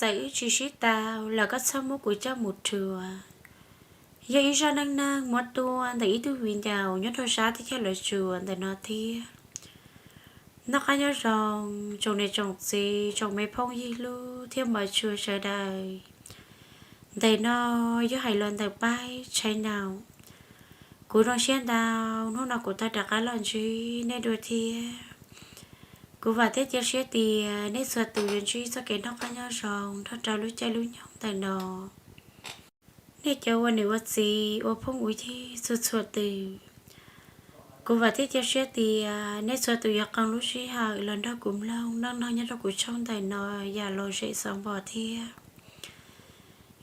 Txawm wb tsis sib tau los koj txhob muab kuv coj mus rhuav. Yog ib zaj neej neeg muab tuaj ntawm ib tug viv ncaus nyob rau sab teb chaws Los Tsuas ntawm no thiab. Noj qab nyob zoo tsoom niam tsoom txiv tsoom me phooj ywg hlub thiab npawg tshua sawv daws. Ntawm no yog hais los ntawm Paib Tshaib Naum. Kuv zoo siab ntau hnub no kuv tau rov qab los ntsib nej dua thiab. Kuv vam thiab cia siab tias nej txhua tus yuav ntsib txoj kev noj qab nyob zoo nrog rau lub caij lub nyoog ntawm no. Nej cov ua niam ua txiv ua phooj ua ywg txhua txhua tus, kuv vam thiab cia siab tias nej txhua tus yuav qee lub sij hawm los nrog kuv mloog neej neeg nyob rau kuv tshooj ntawm no yam lom zem xov npog thiab.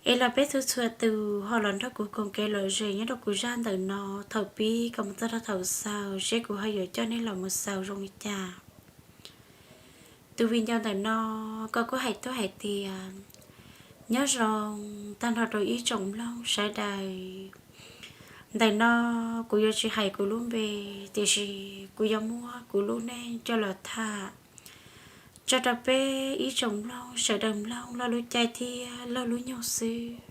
Es los peb txhua txhua tus ho los nrog kuv koom kev lom zem nyob rau kuv zaj ntawm no thaum pib kom mus txog rau thaum xaus seb kuv ho yuav coj nej los mus xaus zoo li cas. Tus viv ncaus ntawm no, koj kuj hais tuaj hais tias, nyob zoo tag nrho rau ib tsoom mloog sawv daws. Ntawm no kuv yuav tsis hais kuv lub npe, tiam sis kuv yuav muab kuv lub neej coj los tham tso rau peb ib tsoom mloog sawv daws mloog laug lub caij thiab laug lub nyoog xwb.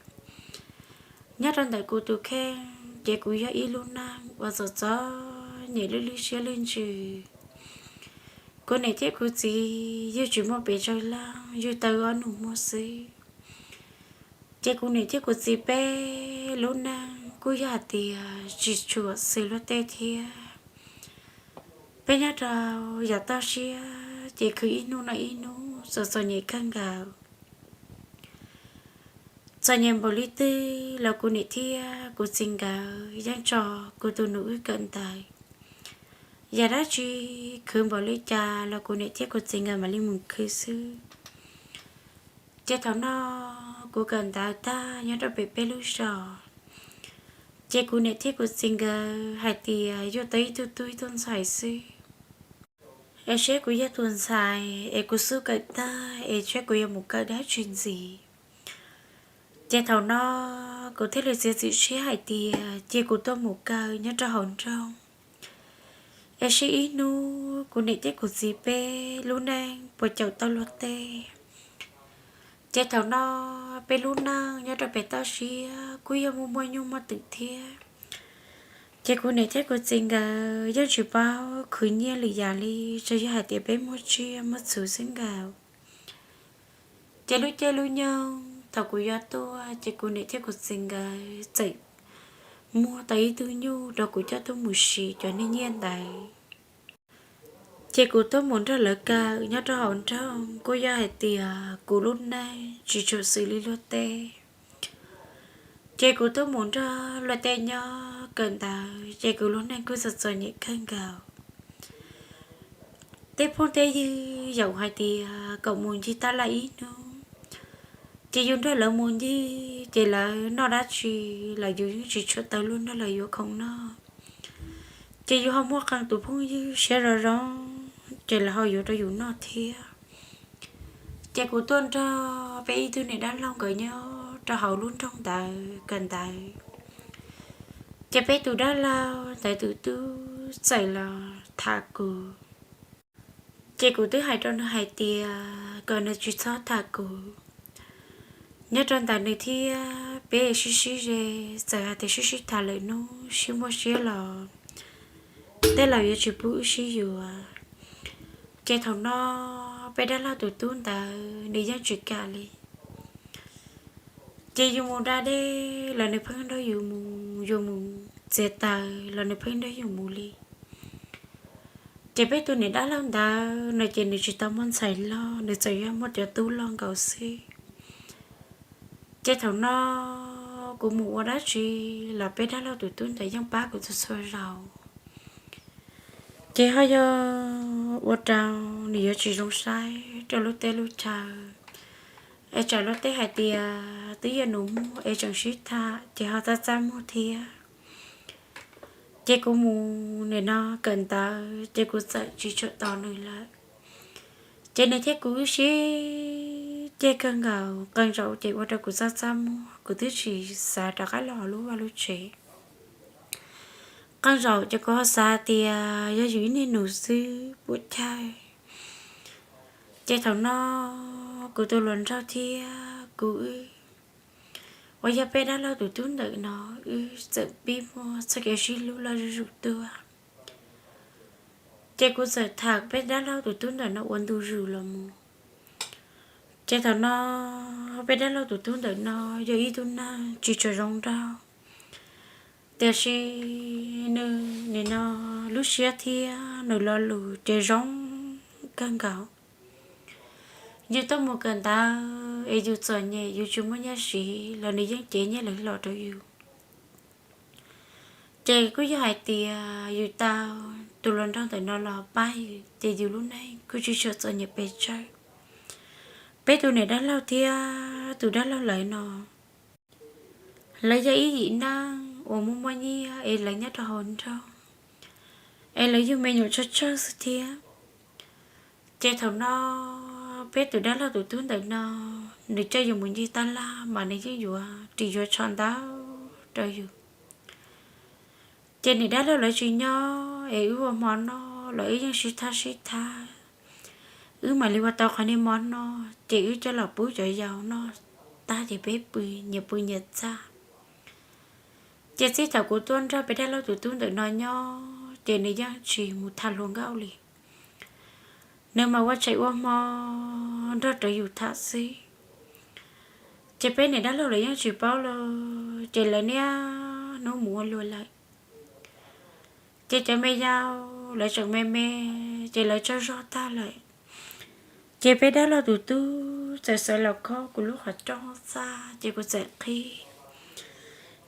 Nyob rau ntawm kuv tus kheej ces kuv yog ib lub neej uas txom txom nyem lwj lwj siab lwj ntsws. Kuv niam thiab kuv txiv yug tsis muaj pes tsawg leej, yug tau ob nus muag xwb. Ces kuv niam thiab kuv txiv peb lub neej kuj yog hais tias tsis tshua xws luag tej thiab. Peb nyob rau yav toj siab ces khwv ib hnub no ib hnub txom txom nyem kawg nkaus. Txom nyem npaum li twg los kuv niam thiab kuv txiv nkawd yeej tso kuv tus nus wb kawm ntawv. Yam dab tsi khwv npaum li cas los kuv niam thiab kuv txiv nkawd mam li mus khwv xwb. Ces thaum no kuv kawm ntawv tag nyob rau pem peb lub zos, ces kuv niam thiab kuv txiv nkawd hais tias yuav tau ib tug tub ib tug ntxhais xwb, es seb kuv yog tus ntxhais es kuv xub kawm tag es seb kuv yuav mus kawm dab tsi ntxiv. Ces thaum no kuv thiaj li txiav txim siab hais tias cia kuv tuaj mus kawm nyob rau hauv nroog, es seb ib hnub kuv niam thiab kuv txiv peb lub neej puas caum tau luag tej. Ces thaum no peb lub neej nyob rau pem toj siab kuj yog muaj muaj nyuj muaj twm thiab. Ces kuv niam thiab kuv txiv nkawd yeej tsis paub khwv nyiaj lwm yam li, tsuas yog hais tias peb muaj tsiaj muaj txhu xwb nkaus. Ces lub caij lub nyoog thaum kuv yuav tuaj ces kuv niam thiab kuv txiv nkawd txawm muag tau ib tug nyuj rau kuv coj tuaj mus siv cov niag nyiaj ntawd. Ces kuv tuaj mus nrog lawv kawm nyob rau hauv nroog kuj yog hais tias kuv lub neej tsis tshua xws li luag tej. Ces kuv tuaj mus nrog luag tej nyob kawm ntawv ces kuv lub neej kuj txom txom nyem kawg nkaus. Tej phooj tej ywg yaum hais tias kom mus ncig tab laj ib hnub, ces yus nrog lawv mus ncig ces lawv noj dab tsi los yus yeej tsis tshua tau luag nrog lawv yuav khoom noj. Ces yus ho muaj qee tus phooj ywg siab zoo zoo, ces lawv ho yuav rau yus noj thiab. Ces kuv tuaj nrog peb ib tug niam dab laug nkawd nyob rau hauv lub nroog ntawd kawm ntawv. Ces peb tus dab laug ntawd tus tub txawm los tham kuv. Ces kuv twb hais rau nws hais tias kom nws tsis txhob tham kuv. Nyob rau ntawm nws thiab peb sib sib ze, txawm hais tias sib sib tham lawm hnub sib muaj siab los tej laus yuav tsis pub wb sib yuav. Ces thaum no peb dab laug tus tub ntawd nws yeej tsis kam li. Ces yus mus da dej los nws pheej nrog yus mus, yus mus txiav taws los nws pheej nrog yus mus li. Ces peb tus niam dab laug ntawd no ces nws tsis tau muaj ntxhais loj, nws txawm yog muaj cov tub loj nkaus xwb. Ces thaum no kuv mus ua dab tsi los peb dab laug tus tub ntawd yeej pab kuv txhua txhua zaus. Ces ho yog ua rau nws yuav tsis zoo saib rau lub teb lub chaw, es tsam luag tej hais tias twb yog nus muag es tseem sib tham ces ho txaj txaj muag thiab. Ces kuv mus nim no kawm ntawv ces kuv txawm tsis tshua tos nws lawm. Ces nws thiab kuv wb sib ceg kawg nkaus, qee zaum ces ua rau kuv txaj txaj muag, kuv twb tsis xav rov qab los lub vaj lub tsev. Qee zaum ces kuv ho xav tias yog yus ib niag nus xwb puas chawj. Ces thaum no kuv tus hluas nraug thiab kuv wb uas yog peb dab laug tus tub ntawm no, wb txawm pib muaj txoj kev sib hlub loj zuj zus tuaj. Ces kuv txawm tham peb dab laug tus tub ntawm no ua ntu zus los mus. Ces thaum no peb dab laug tus tub ntawm no yog ib tug neeg tsis tshua zoo nraug, tiam sis nws nim no lub siab thiab nws lo lus ces zoo kawg nkaus. Yus tuaj mus kawm ntawv es yus txom nyem yus tsis muaj nyiaj siv los nws yeej cev nyiaj lawv los rau yus. Ces kuj yog hais tias yus tau tus hluas nraug ntawm no los pab yus ces yus lub neej kuj tsis tshua txom nyem pes tsawg. Peb tus niam dab laug thiab tus dab laug lawv no, lawv yog ib yim neeg uas muaj muaj nyiaj es lawv nyob rau hauv nroog, es lawv yug me nyuam tsawg tsawg xwb thiab. Ces thaum no peb tus dab laug tus tub ntawm no, nws coj yus mus ncig tab laj mas nws yeej yuav ris yuav tsho ntau rau yus. Ces niam dab laug lawv tsis nyob es wb ua hmo noj los wb yeej sib thab sib thab, wb mam li ua tau qhov niag mov noj ces wb coj los pub cov yau noj tag ces peb pw, nyias pw nyias txaj. Ces txij thaum kuv tuaj nrog peb dab laug tus tub ntawm no nyob ces nws yeej tsis mus tham hluas nkauj li. Nws mas ua tshais ua hmo nrog rau yus tham xwb. Ces peb niam dab laug lawv yeej tsis paub los ces lawv niaj hnub mus ua luam lawm. Ces cov me yau lawv tseem me me ces lawv tsaug zog tag lawm. Ces peb dab laug tus tub txawm sawv los khob kuv lub qhov rooj txaj ces kuv txawm qhib.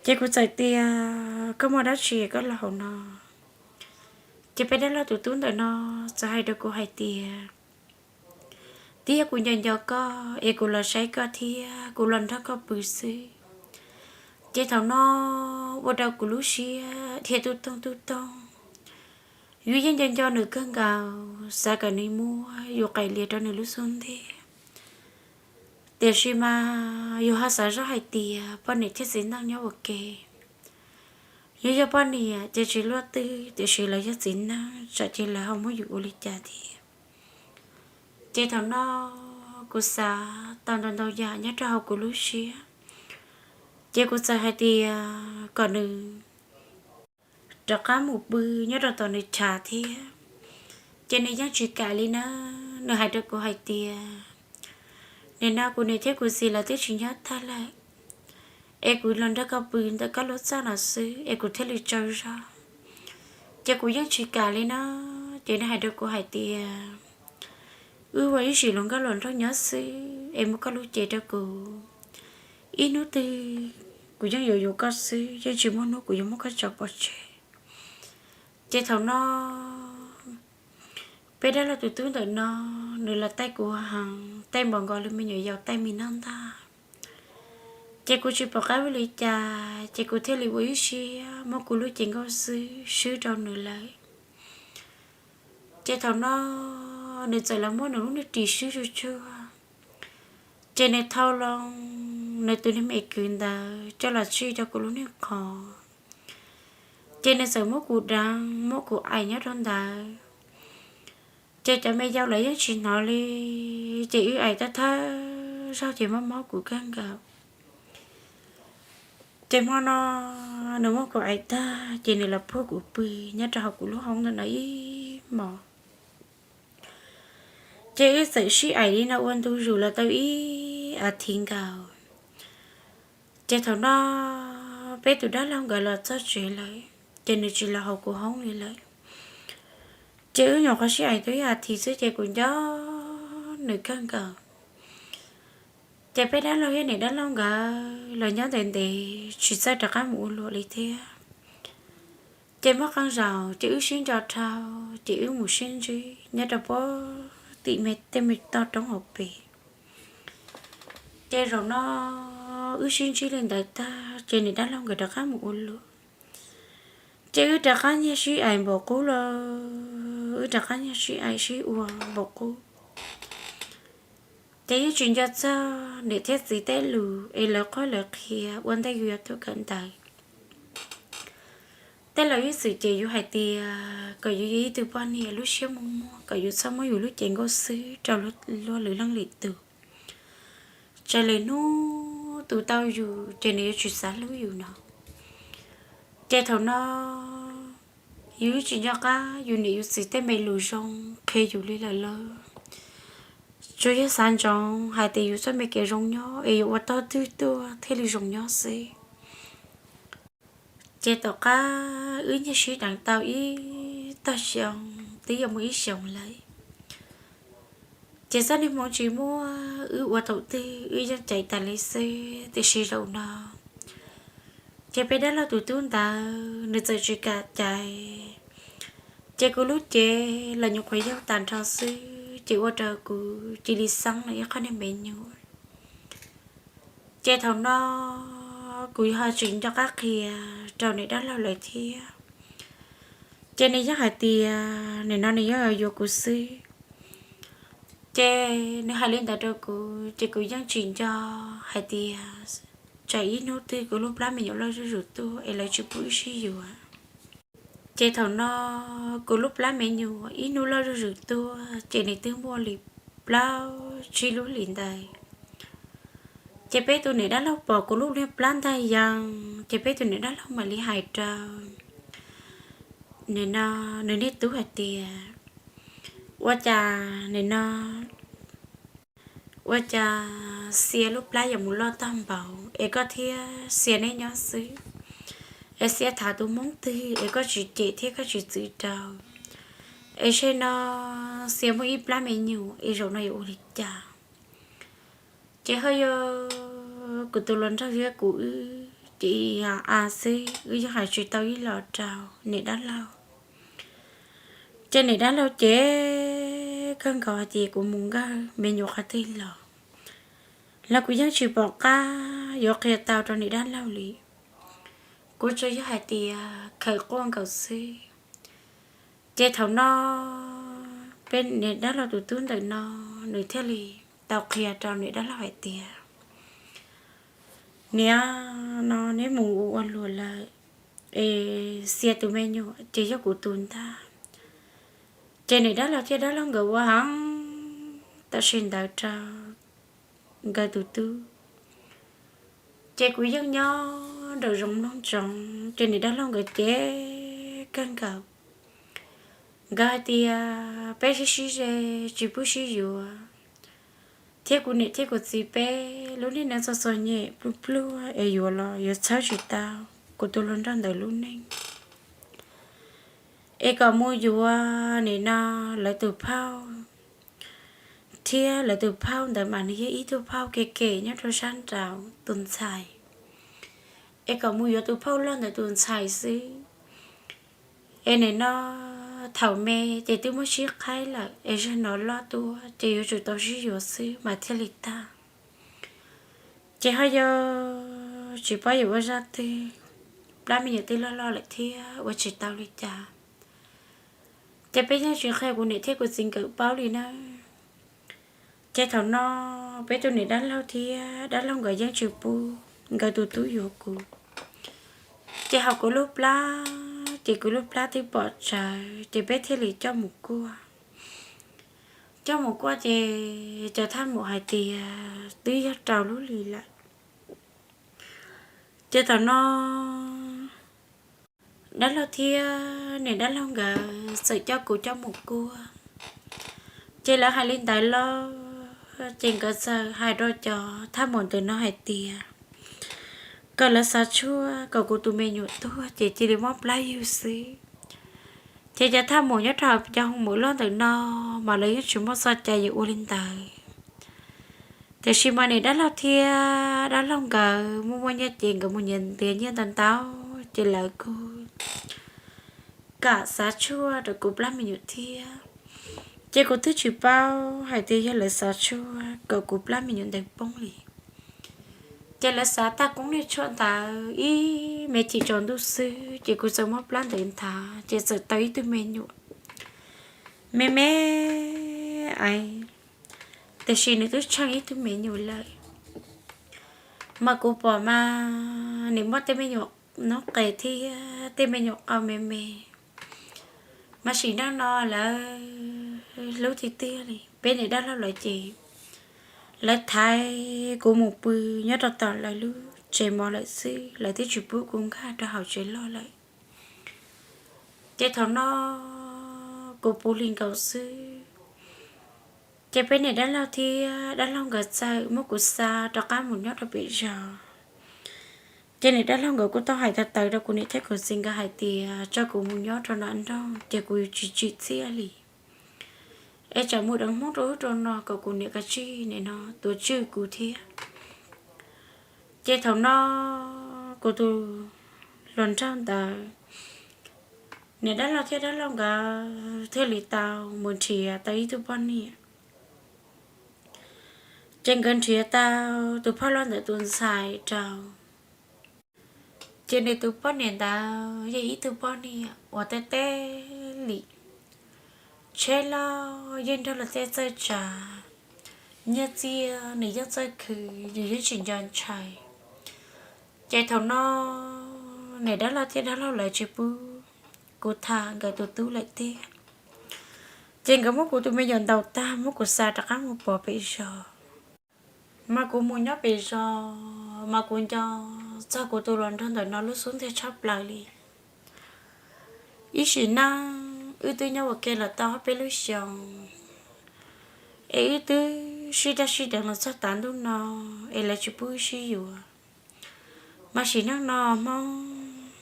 Ces kuv txawm tias, koj muaj dab tsi koj los hauv no? Ces peb dab laug tus tub ntawm no txawm hais rau kuv hais tias, twb yog kuv nco nco koj es kuv los saib koj thiab kuv los nrog koj pw xwb. Ces thaum no ua rau kuv lub siab dhia tub toog tub toog. Yus yeej nco nco nws kawg nkaus, xav kom nws muab yus qais lias rau nws lub xub ntiag. Tiam sis mas yus ho xav zoj hais tias poj niam thiab txiv neej nyob ua ke. Yus yog poj niam ces tsis luaj twg, tiam sis lawv yog txiv neej tsam ces lawv ho muab yus ua li cas thiab. Ces thaum no kuv xav tau ntau ntau yam nyob rau hauv kuv lub siab, ces kuv txawm hais tias kom nws rov qab mus pw nyob rau tom nws chav thiab. Ces nws yeej tsis kam li na, nws hais rau kuv hais tias, nim no kuv niam thiab kuv txiv lawv twb tsis nyob tag lawm, es kuv los nrog koj pw ntawm koj lub txaj no xwb es kuv thiaj li tsaug zog. Ces kuv yeej tsis kam li na, ces nws hais rau kuv hais tias, wb ua ib sim hluas nkauj hluas nraug nyob xwb es muab koj lub cev rau kuv, ib hnub twg kuv yeej yuav yuav koj xwb, yeej tsis muaj hnub kuv yuav muab koj tso pov tseg. Ces thaum no peb dab laug tus tub ntawm no, nws los taij kuv heev, taij npaum nkaus li me nyuam yaus taij me noj ntag. Ces kuv tsis pom qab ua li cas, ces kuv thiaj li ua ib siab muab kuv lub cev nkauj xwb swb rau nws lawm. Ces thaum no nws txawm los muab nws lub niag ris swb tsuag tsuag, ces nws thau loo nws tus niag me kwv ntawd coj los tsij rau kuv lub niag qhov. Ces nws txawm muab kuv deev muab kuv aim nyob rau ntawd. Ces cov me yau lawv yeej tsis hnov li, ces wb aim thawj thawj zaug ces mob mob kuv kawg nkaus. Ces hmo no nws muab kuv aim tag ces nws los puag kuv pw nyob rau hauv kuv lub hoob ntawm no ib hmos. Ces wb txawm sib aim li no ua ntu zus los tau ib as thiv nkaus. Ces thaum no peb tus dab laug nkawd los txog tsev lawm, ces nws tsis los hauv kuv hoob li lawm. Ces wb nyuam qhuav sib aim tau ib as thiv xwb ces kuv nco nws kawg nkaus. Ces peb dab laug thiab niam dab laug nkawd los nyob ntev ntev tsis txawj rov qab mus ua luam li thiab. Ces muaj qee zaus ces wb sib nco dhau, ces wb mus sib ntsib nyob rau puag tim me tej me toj roob hauv pes. Ces zaum no wb sib ntsib li ntawd tag ces niam dab laug nkawd rov qab mus ua luam. Ces wb rov qab nyiag sib aim npaum qub los, wb rov qab nyiag sib aim sib ua npaum qub. Ces yeej tsis nco txog niam thiab txiv tej lus es lawv qhuab lawv qhia ua ntej yus yuav tuaj kawm ntawv. Tej laus ib txwm ces yus hais tias kom yus yog ib tug poj niam lub siab muag muag, kom yus txhob muab yus lub cev nkauj xwb rau luag lwm leej lwm tus. tsam lwm hnub tus tau yus ces nws yuav tsis xav hlub yus no. Ces thaum no yus tsis nco qab yus niam yus txiv tej me lus zoo qhia yus li lawm lauj. Tsuas yog xav ntsoov hais tias yus txoj me kev zoo nyob es yuav ua tog twg tuaj thiaj li zoo nyob xwb. Ces tom qab wb nyiag sib deev tau ib tog xyoo, twb yuav muaj ib xyoos lawm. Ces txoj niag hmoov tsis muaj, wb ua thaum twg wb yeej caiv tas li xwb, tiam sis zaum no ces peb dab laug tus tub ntawd nws txawm tsis kam caiv. Ces kuv lub cev los nyuam qhuav yaug tag nrho xwb, ces ua rau kuv cia li xeeb lawm ib qho niag me nyuam. Ces thaum no kuv ho tsis nco qab qhia rau niam dab laug lawm thiab. Ces nws yeej hais tias nim no nws yeej yuav kuv xwb. Ces nws hais li ntawd rau kuv ces kuv yeej tsis nco hais tias tsam ib hnub twg kuv lub plab me nyuam loj zuj zus tuaj es lawv tsis pub wb sib yuav. Ces thaum no kuv lub plab me nyuam ib hnub loj zuj zus tuaj ces nws twb muaj li plaub tsib lub hlis ntawd. Ces peb tus niam dab laug pom kuv lub niag plab ntag yees, ces peb tus niam dab laug mam li hais rau nws no, nws niag tub hais tias, ua cas nim no ua cas Xia lub plab yuav mus loj tag npaum es koj thiab Xia neb nyob xwb, es Xia tham tus hmoob twg es koj tsis cem thiab koj tsis txwv rau, es zaum no Xia muaj ib plab me nyuam es zaum no yuav ua li cas? Ces ho yog kuv tus hluas nraug thiab kuv wb ces a xwb, wb yeej hais tsis tau ib los rau niam dab laug. Ces niam dab laug ces kawg nkaus hais tias kuv mus nkawd me nyuam qhov twg los, los kuv yeej tsis pom qab yuav qhia tau rau niam dab laug li. Kuv tsuas yog hais tias khawm quaj nkaus xwb. Ces thaum no peb niam dab laug tus tub ntawm no nws thiaj li tau qhia rau niam dab laug hais tias, niam, no neb mus ua ua luam lawm es Xia tus me nyuam ces yog kuv tus ntag. Ces niam dab laug thiab dab laug nkawd ua heev tam sim ntawd rau nkawd tus tub. Ces kuv yeej nyob nraum zoov mloog ntsoov, ces niam dab laug nkawd ces kawg nkaus. Nkawd hais tias peb sib sib ze tsis pub sib yuav, thiab kuv niam thiab kuv txiv peb lub neej neeg txom txom nyem pluag pluag es yuav los yuav txhawb tsis tau kuv tus hluas nraug ntawd lub neej. Es kom mus yuav nim no lawv tus phauj, thiab lawv tus phauj ntawd mas nws yog ib tug phauj kev kev nyob rau sab nraud tus ntxhais. Es kom mus yuav tus phauj loj ntawd tus ntxhais xwb. Es nim no thaum me ces twb muab sib qhaib lawm, es zaum no loj tuaj ces yuav tsum tau sib yuav xwb mas thiaj li tag. Ces ho yog tsis paub yuav ua zaj twg, plab me nyuam twb loj loj lawm thiab ua tsis tau li cas. Ces peb yeej tsis qhia kuv niam thiab kuv txiv nkawd paub li na. Ces thaum no peb tus niam dab laug thiab dab laug nkawd yeej tsis pub nkawd tus tub yuav kuv. Ces ho kuv lub plab, ces kuv lub plab twb pom tsawv, ces peb thiaj li coj mus kuaj. Coj mus kuaj ces cov thaj maum hais tias twb yog rau lub hli lawm. Ces thaum no dab laug thiab niam dab laug nkawd txawm coj kuv coj mus kuaj. Ces lawv hais li ntawd los, ces nkawd txawm hais rau cov thaj maum ntawm no hais tias kom lawv xav tshuaj kom kuv tus me nyuam tuag ces cia li mob plab yug xwb. Ces cov thaj maum nyob rau cov hoo maum loj ntawm no mas lawv yeej tsis muaj txoj cai yuav ua li ntawd. Tiam sis mas niam dab laug thiab dab laug nkawd muaj muaj nyiaj ces nkawd mus nyias ntiav nyiaj ntau ntau, ces lawv kuj kam xav tshuaj rau kuv plab me nyuam thiab. Ces kuv twb tsis paub hais tias yog lawv xav tshuaj kom kuv plab me nyuam ntev poob li. Ces lawv xav tag koob niag tshuaj ntawd ib me chim tsaus ntuj xwb ces kuv txawm mob plab ntev nthav ces txawm tau ib tug me nyuam me me aiv, tiam sis nws twb tsheej ib tug me nyuam lawm. Mas kuv pom mas nws muaj tej me nyuam noob qes thiab tej me nyuam qau me me. Mas sim neej no lawv hlub tiag tiag li, peb niam dab laug lawv ces Lawv thaiv kuv mus pw nyob rau tom lawv lub tsev mov lawm xwb, lawv twb tsis pub kuv nkag rau hauv tsev loj lawm. Ces thaum no kuv puv hlis nkaus xwb, ces peb niam dab laug thiab dab laug nkawd txawm muab kuv xa rov qab mus nyob rau pem zos. Ces niam dab laug nkawd kuj tau hais tawv tawv rau kuv niam thiab kuv txiv nkawd hais tias tso kuv mus nyob rau nram nroog ces kuv yuav tsis tsim txiaj li, es tsam muaj deev Hmoob rau ub rau no kom kuv niam kav tsij nim no tuav tswj kuv thiab. Ces thaum no kuv tus hluas nraug ntawd, niam dab laug thiab dab laug nkawd thiaj li tau mus nrhiav tau ib tug poj niam. Ces nkawd nrhiav tau tus phauj loj ntawd tus ntxhais rau. Ces nws tus poj niam ntawd yeej ib tug poj niam uas teb teb li, tsheb loj yeej nrog luag tej txawj tsav, nyiaj txiag nws yeej txawj khwv, yus yeej tsis nco ntshai. Ces thaum no niam dab laug thiab dab laug lawv tsis pub kuv tham nkawd tus tub lawm tiag. Ces nkawd muab kuv tus me nyuam ntaus tag muab kuv xa rov qab mus pov pem zos. Mas kuv mus nyob pem zos mas kuv nco txog kuv tus hluas nraug ntawm no lub xub ntiag tshaj plaws li. Ib sim neej wb twb nyob ua ke los tau ob peb lub xyoos, es wb twb sib daj sib deev los txog tav ntuj no, es lawv tsis pub wb sib yuav. Mas sim neej no Hmoob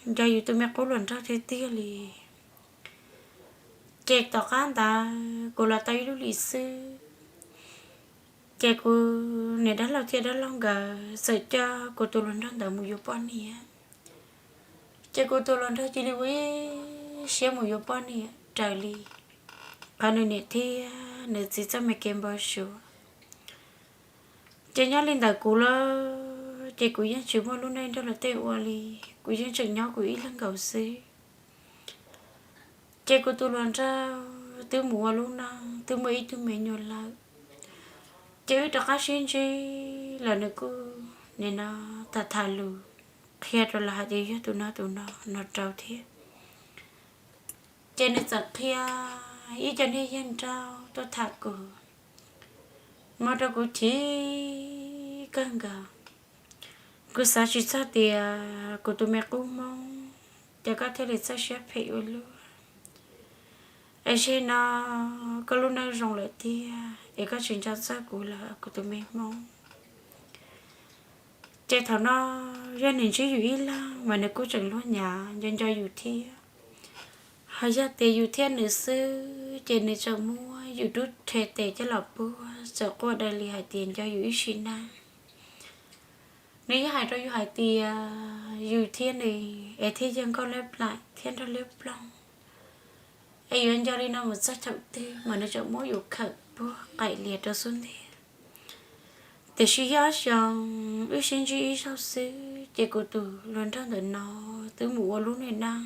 nco yus tus me qub hluas nraug tiag tiag li. Ces tom qab ntawd kuv los tau ib lub hlis xwb, ces kuv niam dab laug thiab dab laug nkawd txawm coj kuv tus hluas nraug ntawd mus yuav poj niam. Ces kuv tus hluas nraug cia li ua ib siab mus yuav poj niam raws li qhov nws niam thiab nws txiv txoj me kev npau suav. Ces nyob li ntawm kuv lawm ces kuv yeej tsis muaj lub neej nrog luag tej ua li, kuv yeej tseem nyob kuv ib leeg nkaus xwb. Ces kuv tus hluas nraug twb mus ua lub neej twb muaj ib tug me nyuam lawm, ces wb rov qab sib ntsib los nws kuj nim no tham tham lus qhia rau lawv hais tias yog tus no tus no no rau thiab. Ces nws txawm qhia ib co niag yawg nraug tuaj tham kuv, mas rau kuv chim kawg nkaus. Kuv xav tsis txog tias kuv tus me qub Hmoob, ces koj thiaj li txawj siab phem ua luaj. Es zaum no koj lub neej zoo lawm tiag es koj tsis nco txog kuv lawm kuv tus me Hmoob. Ces thaum no yog nws ntsib yus ib leeg mas nws kuj tseem luag nyav nco nco yus thiab. Ho yog tias yus thiab nws xwb ces nws tseem muab yus rub rhe tes coj los puag, txawm quaj daws li hais tias nco yus ib sim neej. Nws yeej hais rau yus hais tias yus thiab nws es thiaj yog nkauj liab plaim thiab nraug liab ploog, es yuav nco li no mus txog thaum twg mas nws tseem muab yus khawm puag qaim lias rau xub ntiag. Tiam sis yog ob xyoos wb sib ntsib ib zaug xwb ces kuv tus hluas nraug ntawm no twb mus ua lub niag neej,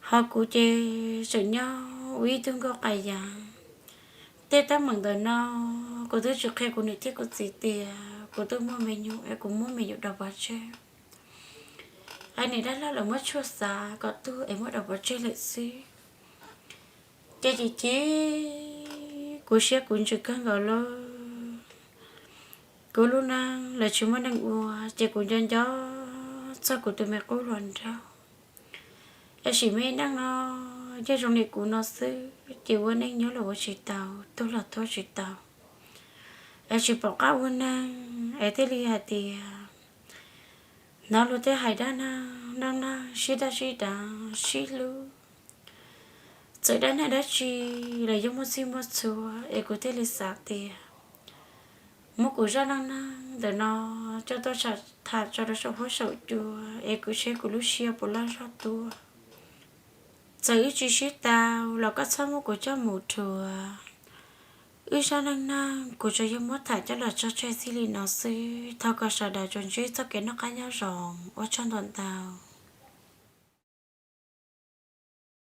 ho kuv ces tseem nyob ua ib tug nkauj qas yas. Tej teeb meem ntawm no kuv twb tsis qhia kuv niam thiab kuv txiv tias kuv twb muaj me nyuam es kuv muab me nyuam daus pov tseg. Es niam dab laug lawv muab tshuaj xav kom tuag es muab daus pov tseg lawm xwb. Ces chim chim kuv siab kuv ntsws kawg nkaus lawm. Kuv lub neej lawv tsis muaj neeg ua ces kuv nco nco txog kuv tus me qub hluas nraug. Es sim me neej no yog zoo li kuv no xwb ces ua neej nyob los ua tsis tau, tuag los tuag tsis tau. Es tsis pom qab ua neeg es thiaj li hais tias hnov luag tej hais dab neeg, neej neeg sib daj sib deev sib hlub. Txawm dab neeg dab tsi los yeej muaj txij muaj txhua, es kuv thiaj li xav tias muab kuv zaj neej neeg ntawm no coj tuaj tham tso rau saum huab saum cua es kuv seb kuv lub siab puas loj zog tuaj. Txawm wb tsis sib tau los koj txhob muab kuv coj mus rhuav. Wb zaj neej neeg kuv tsuas yog muab tham coj los tso tseg txij li no xwb. Thov kom sawv daws tsuas ntsib txoj kev noj qab nyob zoo, ua tsaug ntau ntau.